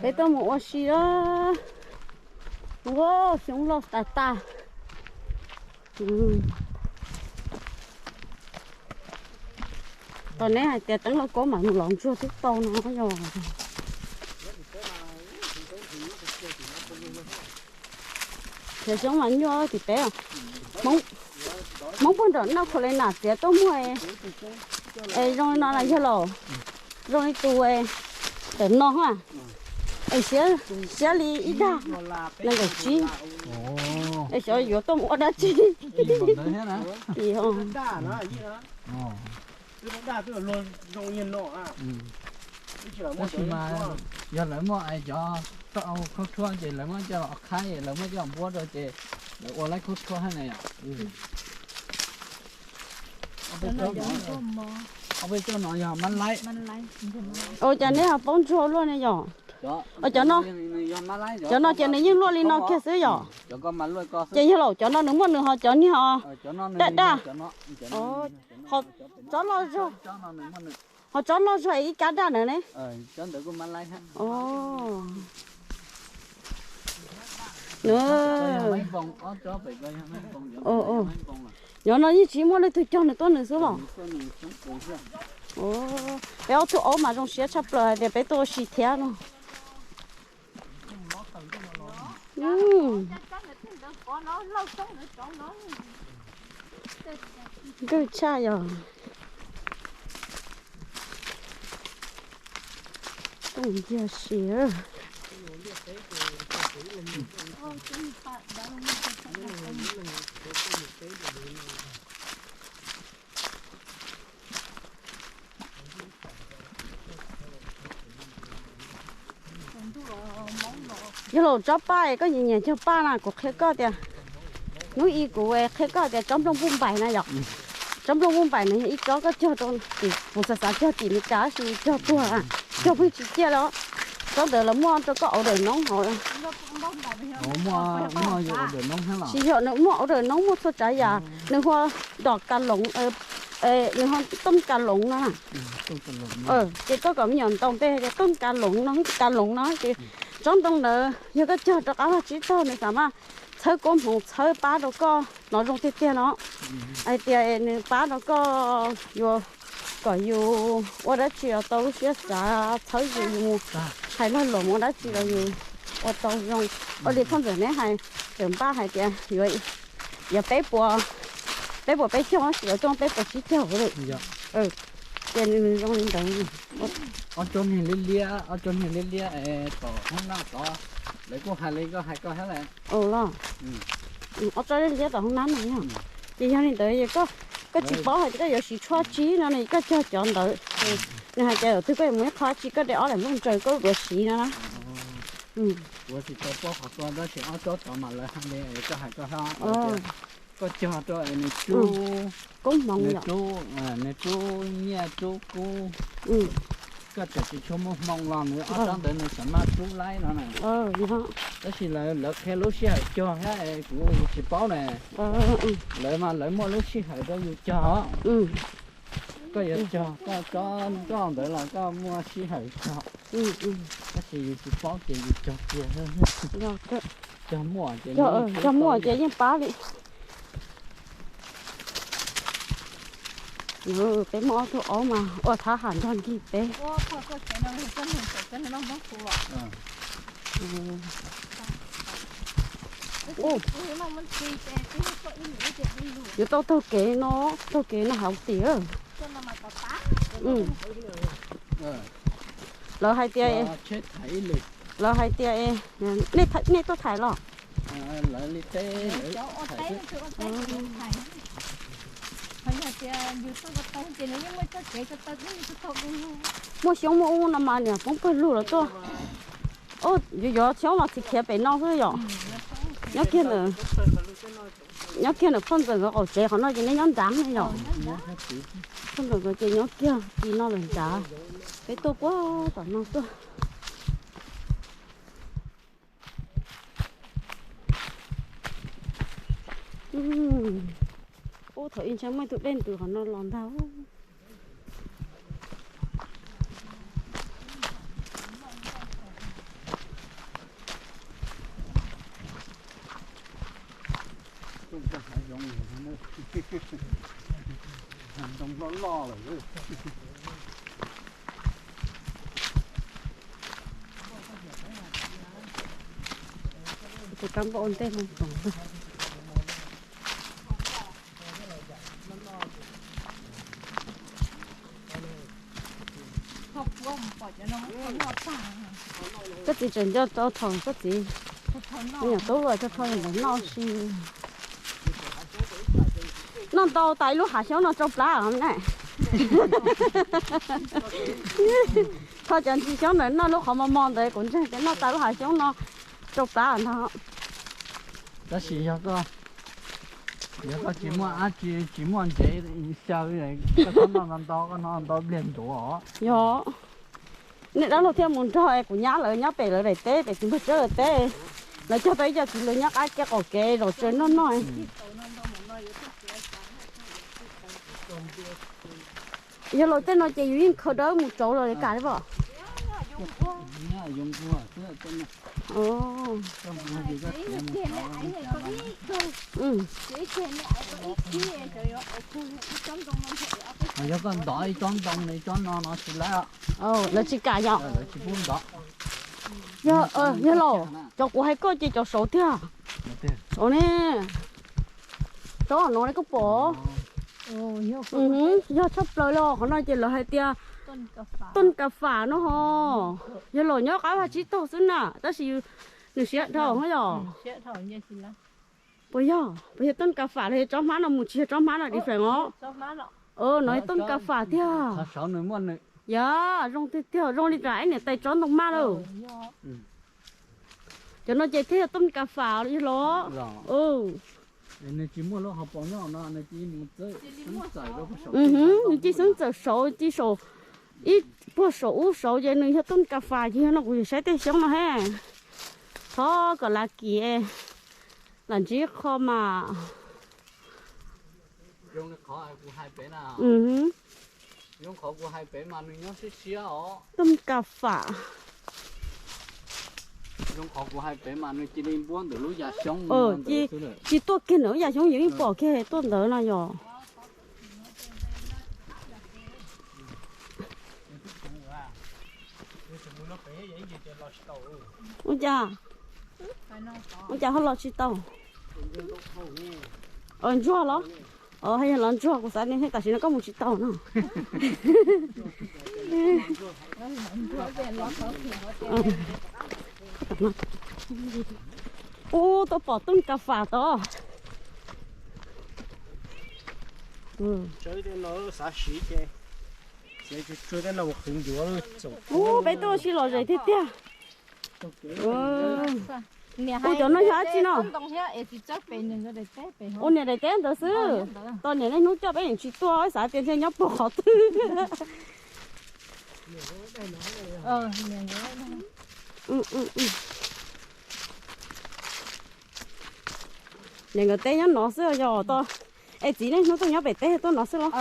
Peb tuaj mus ua si os. Ua xyoob loj tas tas. Tau neb hais tias teeb lauj kaub mas mus lov ntsuag twb tau no yog. Cov xyoob mas nyuaj tim peb. Hmoob puag nram North Carolina txiav tuaj muag es zoo li no los yog los zoo li tus tawm no ha. Es siab li ib dag nees nkaum tsib. Es xyov yuav tuaj mus ua dab tsi. Yog lawv muaj cov tau khaub thuab ces lawv muab coj los qhaib, lawv muab coj los npuab rau ces lawv ua laib khaub thuab hab na yom. Ob peb tsob no yog mab laib. Ua cas neb ho paub ntsuag luaj ne yom? Cov no ces nws yeej luaj li no kiag xwb yom? Ces yog laum cov no nws muaj nws ho cov niag ho daj daj. Ho tsob loj zog, ho tsob loj zog es ib kab daj ntawd ne. Nyob no yeej tsis muaj leej twg cog nws tuaj nws xwb los. Peb ob tug aub mas zoo siab tshaj plaws hais tias peb tuaj ua si thiab no. Nkwj tshaj yog. Tooj yog siav. Yog laum tsob paj es koj nyiam nyiam cog paj na, kuv qhia koj tias, hnub i kuv qhia koj tias tsob nplooj npuj npaim na yom. Tsob nplooj npuj npaim na yog ib tsob koj cog rau tim, kuv xav xav cog tim Meskas tab sis cog tuag, cog pheej tsis ciaj li. Tsob ntawd lawv muaj rau koj order noob hauv. Tsis yog, nws muaj order noob muaj txhua tsav yam, nws hu ua dom kas loov, nws hu ua tooj kas loov no. Ces koj kom me nyuam ntaus npe hais tias tooj kas loov no, kas loov no ces tsob ntoo ntawd yog koj cog rau qab vaj tsib taug nws xam maj txhawb koob hmoov txhawb pab rau koj hnov zoo tiag tiag no. Hais tias nws pab rau koj yuav kom yus ua dab tsi los tau lub siab xav, txhawb yus, yus mus hais lag luam mus ua dab tsi los yus ua tau zoo. Ua li phauj ntxawm neb hais, txawm npaj hais tias yuav, yuav peb puas, peb puas peb caug tab sis yuav coj peb puas tsib caug li. Ces nws zoo li ntawd. Ob tsob niag liab liab, ob tsob niag liab liab es tom hoob nab tod, lawv kuj hais li koj hais koj thiab lawm. Los, ob tsob liab liab tom hoob nab no yog. Ces yog li ntawd koj tsis paub hais tias koj yuav siv tshuaj tsib no ne, koj cog cov ntawd. Nws hais tias thaum twg koj yuav mus ib qho dab tsi koj de ob daim nplooj ntsaws koj duav siv no na. Kuv tsis tau paub qhov ko tab sis ob tsob tod mas lawv hais li koj hais koj thiab, koj cog rau es nws rub, koob hmoov nws yom, rub, nws rub nyiaj rub kub. Koj tseem tsis tshua muaj hmoo los nws ob tsob ntawd nws xam maj rub laib no na. Tab sis lawv, lawv qhia lub sij hawm cog thiab es kuv tsis paub ne. Lawv mas lawv muaj lub sij hawm rau yus cog. Koj yuav cog koj tsob nroj ntawd los koj muaj sij hawm cog. Tab sis yus tsis paub ces yus cog kiag. Cog muaj ces, cog muaj ces yeej pab li. Peb muaj ob tug aub mas ua thab ham nrog nkig peb. Yuav tau taug kev no, taug kev no hauv tim. Lawv hais tias, lawv hais tias, nej tuaj thaiv los? Muaj xyoob muaj ub no mas niam poob pawg lug los tuaj. Yuav, yuav xyoob los txiv khiav pem no xwb yom. Nyob kiag ntawm, nyob kiag ntawm phauj ntxawm nkawd qaum tsev qhov no ces nej nyob nrad ne yom. Phauj ntxawm nkawd ces nyob kiag tim no lawm nrad. Peb tuaj puag tom no tuaj. Ub, thaum ub ntshai muaj ib tug dej ntws qhov no los ntag. Ntoo loj loj lawm. Tus kab npauj ua ntej no toom. Koj txiv tseem nco tau thaum koj txiv me nyuam tub los tau thaum ntawd noj si. Noj ntau tas ib lub hav xyoob no tsau plab ne. Thaum cov ntsis xyoob ntawd noj lub qhov mos mos ntawd kuv ntseeg tias noj tas lub hav xyoob no tsau plab ntag. Tab sis yog koj, yog koj tsis muaj dab tsi, tsis muaj ntsev xyaw, koj txhob noj ntau ntau, koj noj ntau pliag ntuav os. Yog, nej dab laug thiaj mus nrog kuv nyab lawv nyob pem lawv daim teb, pem txiv npawg Tsawb lawv teb. Lawv cog tau ib co txiv lws nyob qab kev qaum kev zom zaws noj noj. Yog los tej no ces yus yeej khaws dawb mus tsauv los li cas li pom. Yog koj ntov ib tsob ntoo no ib tsob no no tsis laib, lawv tsis kam yom. Lawv tsis pub ntov. Yog, yog los cov kuv hais koj ces cov saud tiag. Saud ne, tsob no ne koj pom. Yog tshaj plaws li qhov no ces lawv hais tias tooj kas fas no ho. Yog los nyob qab vaj tsib taug xwb na, tab sis nws siab dhau yom. Puas yog, puas yog tooj kas fas los yog tsob hmab no mus tsis yog tsob hmab no different os. No yog tooj kas fas tiag. Yog zoo tiag tiag, zoo li cas ib niam tais tsob ntoo maj lawm. Cov no ces thiaj yog tooj kas fas yog los. Nws ci xeeb txawm saud, ci saum ib puag saum ub saud ces nws yog tooj kas fas ces yog no kuv yuav saib tej xyoob no he. Thov kom lav kim, lam ntsib qho mas. Tooj kas fas. Ci tuaj kiag ntawm lub yas xyoob yus yeej pom kiag tuaj ntawd no yog. Ua cas, ua cas ho los tsis tau? Ntsuag los? Haj yog los ntsuag, kuv xav tias tam sim no koj mus tsis tau no. Ub, tuaj pom tooj kas fas tod. Ub, peb tuaj ua si lom zem tiag tiag. Ua cov no yog dab tsi no? Ua niam daim teb ntawd xwb. Tos niam niaj hnub coj peb tsis tuaj, xav tias ntshe nyob puag qhov twg. Niam nkawd teb nyob no xwb yog. Es txiv niaj hnub tuaj nyob pem teb tuaj no xwb los?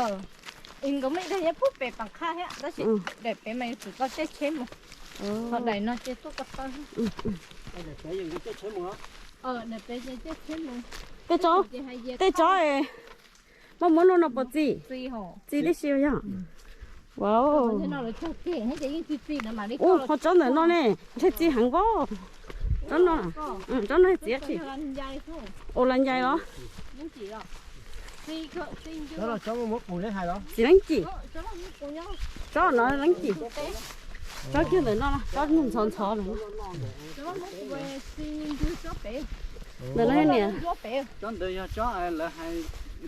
Tej tsob, tej tsob muaj muab luaj no puas txi? Txi tib si yog. Wow. Ub, ho tsob ntawm no ne, ntshe txi heev pob. Tsob no, tsob no txiv dab tsi? Ua las ncais los? Txiv leej cim. Tsob no leej cim. Tsob kiag ntawm no, tsob ntxhov ntxhov no. Ntawm no niam. Tsob ntawd yog tsob lawv hais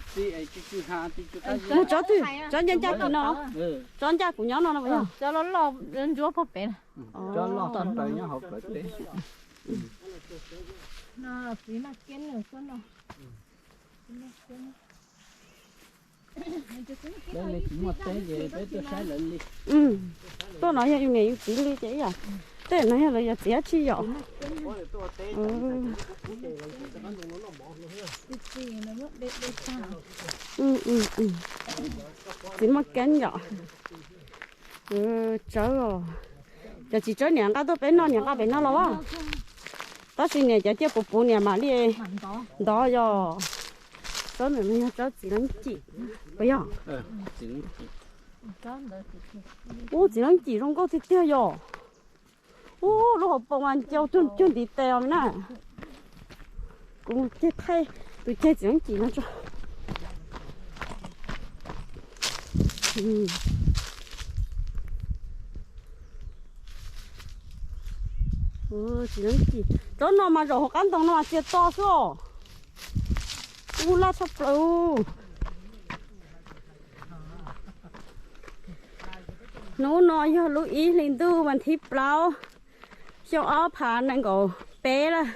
txi es tsis tsis ha tsis tsis. Tsob twg? Tsob ncaj ncaj kuv no. Tsob ncaj kuv nyob no no puas yog? Tsob loj loj ntsuab pog pem. Tsob loj tag plaws nyob hauv plawv teb. Peb li tsis muaj teb ces peb tuaj saib lawv li. Tuaj no yog yus niam yus txiv li ces ib yam. Tej no yog lawv yog txiv dab tsi yom? Txiv muaj keeb yom. Tsawb, cov txiv tsawb niam nqa tuaj peb noj, niam nqa pem no los as. Tab sis niam cov ciaj puv puv niam mam li ntov yog. Tsob ntawm no yog tsob txiv leeb cim puas yog? Ub, txiv leeb cim zoo nkauj tiag tiag yom. Ub, lub hauv paus mas ncau cuag ntiv tes os na. Kuv mus ceg thaij tus ceg txiv leeb cim no tso. Txiv leeb cim, tsob no mas zaum hauv qab ntoo no mas txias to xwb os. Ub, loj tshaj plaws. Hnub no yog lub ib hlis ntuj vas thib plaub, xyoo ob phav nees nkaum peb lawm.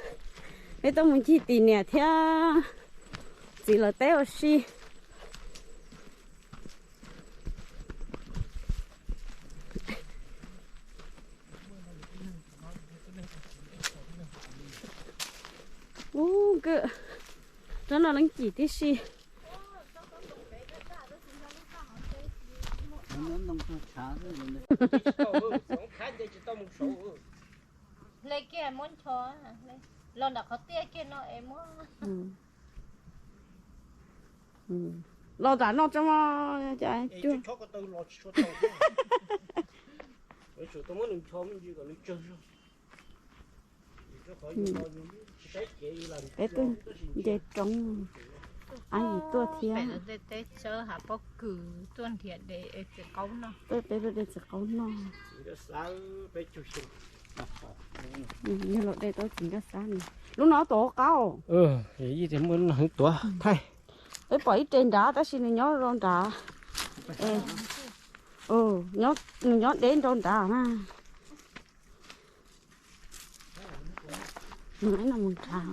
Peb tuaj mus ncig tim niam thiab txiv lawv teb ua si. Ub, nkawd, tsob no leeb cim tib si. Hle kiag muab ncho, los nram qhov tiaj kiag no es muab. Los nram no tso, peb tuaj nce roob, ab yim tuaj thiab. Peb tuaj de txiv qaub noj. Yog los de tau txiv nkaj xab no. Lub no tuav qab. Muaj lub no tuav thaij. Peb pom ib re nrad tab sis nws nyob rau nrad. Nws nyob deb nrau nrad na. Nws no mus nrad.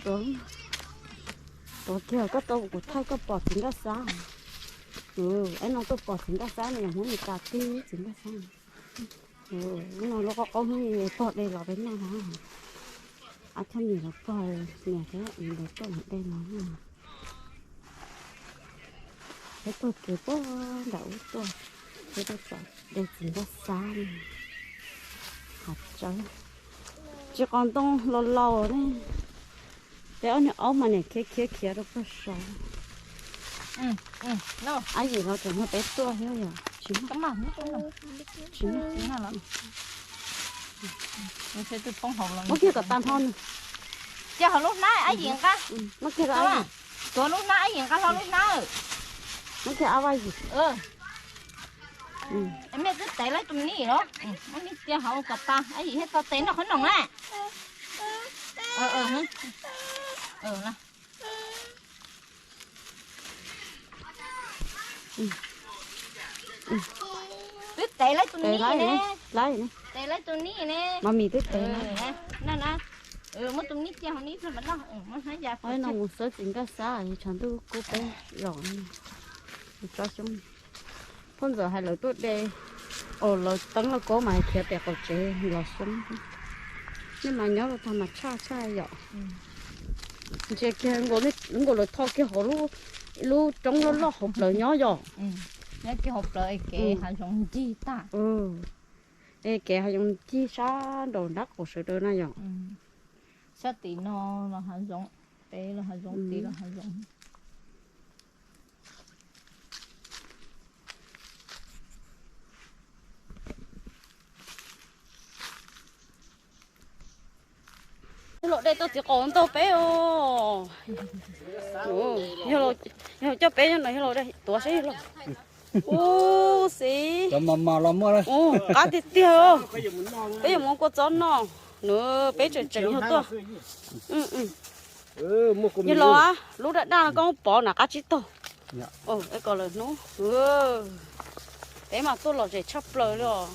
Tuav, tuav kiag koj tau kuv thaij koj pom txiv nkaj xab. Ab no tuaj pom txiv nkaj xab no, yog Hmoob Mes Kas tig txiv nkaj xab. Lub no lub qaub qaub hnub pog de los peb noj na. Ab, thaj niam los pog niam thiab lawv tuaj los de los na. Peb taug kev puag nram ub tuaj, peb tuaj tsom de txiv nkaj xab no. Hav tsawb, tsis qos ntoo laus laus ne. Peb ob niag aub mas niam khiav khiav khiav rau puag saud. Ab yim los tseem nrog peb tuaj thiab yom? Tsis muaj, tsis muaj. Muab kiag kom tag nrho nws. Cia hauv lub hnab ab yim nqa. Muab kiag rau ab yim. Tuav lub hnab ab yim nqa hlo lub hnab. Muab kiag ab vaj yim. Mej twb tev laib tus nij los, muab nij cia hauv kom tag ab yim thiaj tau tev noj qhov noom na. Twb tev laib tus nij ne. Tev laib tus nij ne. Mas mis twb tev na. Muab tus nij cia hauv nij, muab hnab ya no mus xawb txiv nkaj xab, tshav ntuj kub peb zaum. Tsob xyoob, phauj ntxawm hais lawv tuaj de, lawv teeb lauj kaub mas khiav pem qaum tsev los xyoob. Nej mas nyob rau tag mas tshaj tshaj yom. Ntsia kiag, nkaus lawv tho kiag hauv lub roob loj loj hauv plawv nyob yom. Nyob kiag hauv plawv es kev hav zoov ncig tag. Es kev hav zoov ncig sab nraum nrab qaum sawv daws na yom. Sab tim no los hav zoov, pem los hav zoov, tim los hav zoov. Yog los de tau txiv qaub ntau peb os. Yog coj peb nyob no yog los de tuav saib yog los. Ub, xiv, qab tiag tiag. Peb yuav mus kua txob noj, nws peb tseem tseem yog tuaj. Yog los, lub daj daj no koj pov na qab tsib taug. Kom lawm hnub, peb mas tuaj lom zem tshaj plaws li os.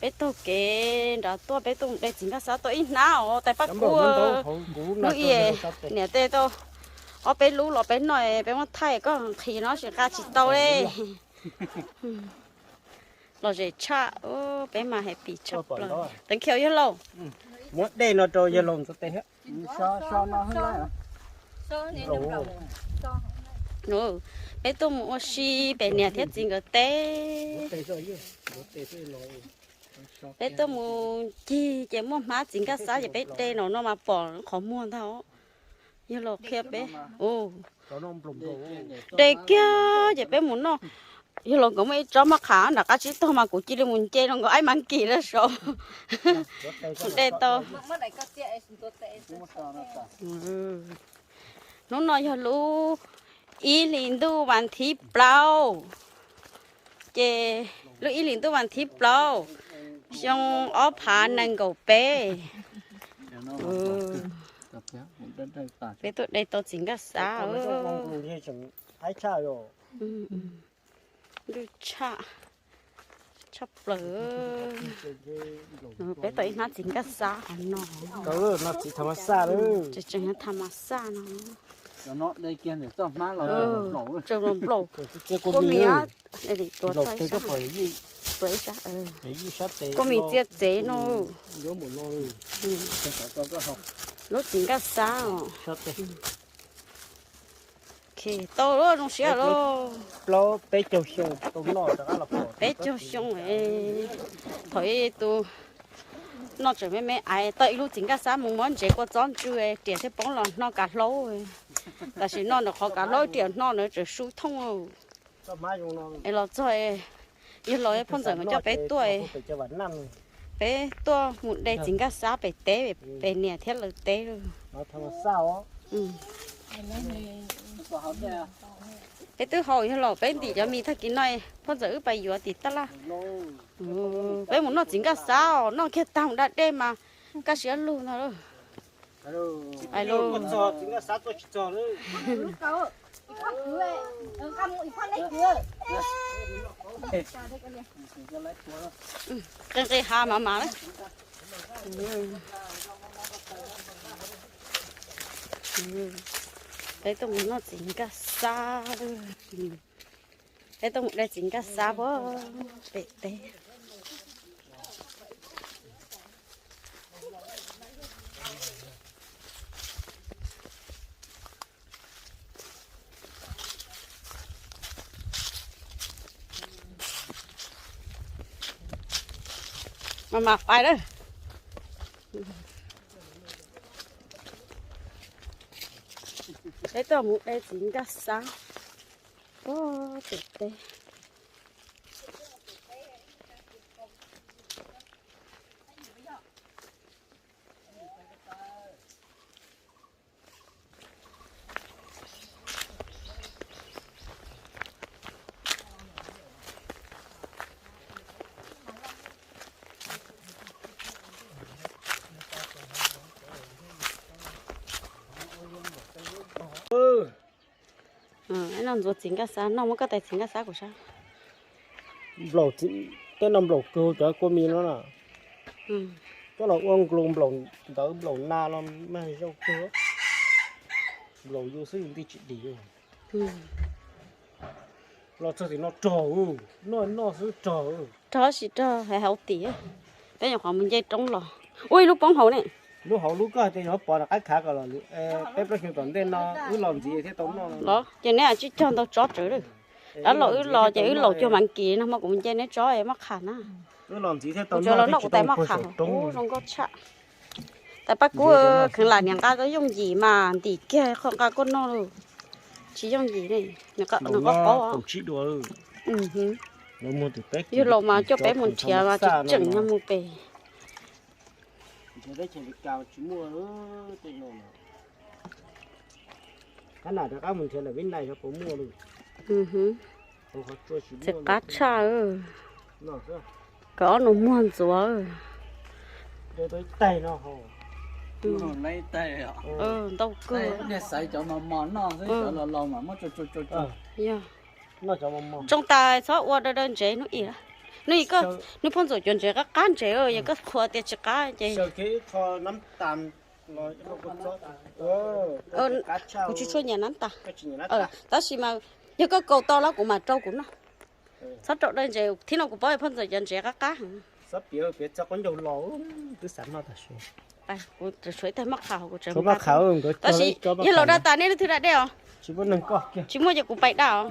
Peb taug kev nrad tuaj, peb tuaj de txiv nkaj xab tau ib hnab os, tais Paj Kub, hnub i niam tej tau ob peb lub los peb noj, peb muab thaij koj nqhis no tsis nqa tsis tau li. Lom zem tshaj, peb mas happy tshaj plaws. Thank you yawg laus. Muab dej no rau yawg laus ntxuav tes thiab. Peb tuaj mus ua si pem niam thiab txiv nkawd teb. Peb tuaj mus ncig ces muaj hmab txiv nkaj xab ces peb de no no mas pom qhov muag ntag. Yog los qhia peb. De kiag ces peb mus noj. Yog los nkawd muaj ib tsob maj qham nram qab tsib taug mas kuv cia li mus nce rau nkawd aib mab kis lawm saud. De tau. Hnub no yog lub ib hlis ntuj vas thib plaub, ces lub ib hlis ntuj vas thib plaub, xyoo ob phav nees nkaum peb. Peb tuaj de tau txiv nkaj xab. Ntuj tshaj, tshaj plaws. Peb tau ib hnab txiv nkaj xab qhov no. Txiv tham mas xaj lawm. Tseem tham mas xaj no. Tseem los nplaum. Kua mis, kua mis txiav txev no. Lub txiv nkaj xab os. Tau lawm, zoo siab lawm. Peb caug xyoo, thaum ub tus noj tseem me me aiv, tau ib lub txiv nkaj xab mus muab ntsev kua txob ntsw, riam thiaj poob los hno kav hlaub. Tam sim no ntawm qhov kav hlaub riam hno na tseem su thooj. Es los txog, yog los phauj ntxawm nkawd coj peb tuaj, peb tuaj mus de txiv nkaj xab pem teb, pem niam thiab lawv teb. Peb twb haus yog los peb ntim cov mis tag kis no, phauj ntxawm wb pais yuav tim taj laj. Peb mus noj txiv nkaj xab os, noj kiag tag mus da dej mas kaj siab lug ntag lauj. Ais lus. Qe nqis hav mas mas lawm. Peb tuaj mus noj txiv nkaj xab. Peb tuaj mus de txiv nkaj xab puag pem teb. Mas mas pais lawm. Peb tuaj mus de txiv nkaj xab puag pem teb. No ntxuav txiv nkaj xab, noj muab koj tais txiv nkaj xab kuv saib. Nplaum, tej no nplaum kawg cov kua mis no na. Coj los ua nkaus nplaum ntawv nplaum nas los mas zoo kawg. Nplaum yus xwb yus nti tsis dim. Los txog tim no rog, noj noj xwb rog. Rog tsis rog hais hauv tim. Peb nyuam qhuav mus nce roob los. Ua ib lub poob hauv ne. Lub hauv lub koj tias yuav pov rov qab khav kom los, peb plaub xyoo tom ntej no wb los ntxiv thiaj tau noj los. Ces neb tsib caug ntau tsob tsawv lawm. Rov los wb los ces wb laus cuag Mav Kis no hmo kuv mus nce neb tsob maj qham na. Wb los ntxiv thiaj tau noj, los noj kuv tais maj qham zoo nkauj tshaj. Tais Paj Kub kheev lam niam nqa tau yooj yim mas ntim kiag qhov nqa koj noj lawm. Tsis yooj yim ne, nws qab qaub. Yog laus mas coj peb mus nrhiav mas tseem tseem yog mus pem. Txiv qab tshaj. Kom ob nus muag ntxuav. Ntau kawg. Yog. Tsoo tas txhob ua daw daw ntsev hnub ib. Hnub ib koj, hnub phauj ntxawm cov ntsev qab qab ntsev, yog koj qhuas tias tsis qab ces kuv tsis tshua nyiam nab tas. Tab sis mas yog koj kaus tau los kuv mam rau kuv noj. Txhob rau daw ntsev, thib no kuv paub phauj ntxawm cov ntsev qab qab. Kuv suav ib tag maj qham kuv tseem maj qham. Tab sis yog laus da tas nej lub thwj da dej os. Tsis muaj ces kuv pais da os.